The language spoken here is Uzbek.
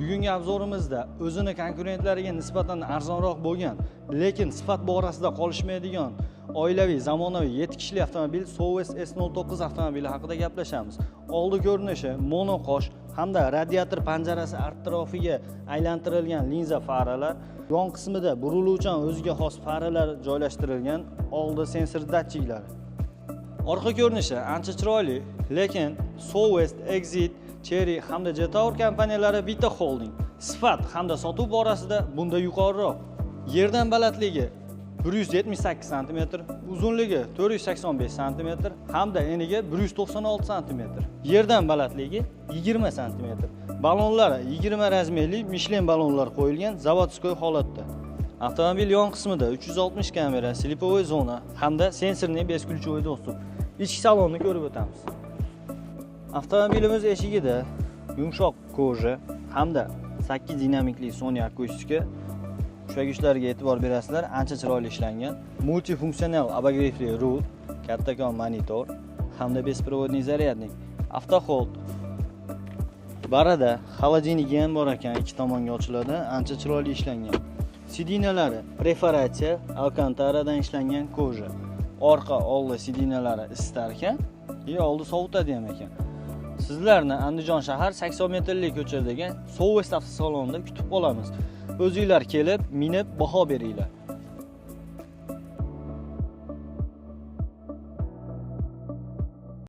Bugungi обзор imizda o'zini konkurentlariga nisbatan arzonroq bo'lgan, lekin sifat borasida qolishmaydigan oilaviy zamonaviy 7 kishilik avtomobil Soueast S09 avtomobili haqida gaplashamiz. Oldi ko'rinishi monoqosh hamda radiator panjarasi atrofiga aylantirilgan linza faralar, yon qismida buriluvchan o'ziga xos faralar joylashtirilgan, oldi sensor datchiklari. Orqa ko'rinishi ancha chiroyli, lekin Soueast, Exeed, Chery hamda Jetour kompaniyalari bitta holding. Sifat hamda sotuv borasida bunda yuqoriroq. Yerdan balandligi 178 sm, uzunligi 485 sm hamda eniga 196 sm. Yerdan balandligi 20 sm. Balonlari 20 razmerli Michelin balonlar qo'yilgan, заводской holatda. Avtomobil yon qismida 360 kamera, слеповой zona hamda сенсорный бесключевой доступ. Ichki salonni ko'rib o'tamiz. Avtomobilimiz eshigida yumshoq кожа hamda 8 dinamikli Sony akustika ushlagichlariga e'tibor berasizlar, ancha chiroyli ishlangan. Multifunksional обогрев li rul, kattakon monitor hamda беспроводный зарядник, автохолд. Barada холодильник i ham bor ekan, ikki tomonga ochiladi, ancha chiroyli ishlangan. Сиденья lari perforatsiya, alkantaradan ishlangan кожа. Orqa oldi сиденья lari isitar ekan, и oldi sovutadi ham ekan. Sizlarni Andijon shahar 80 metrli ko'chadagi Soueast avtosalonida kutib qolamiz. O'zinglar kelib, minib baho beringlar.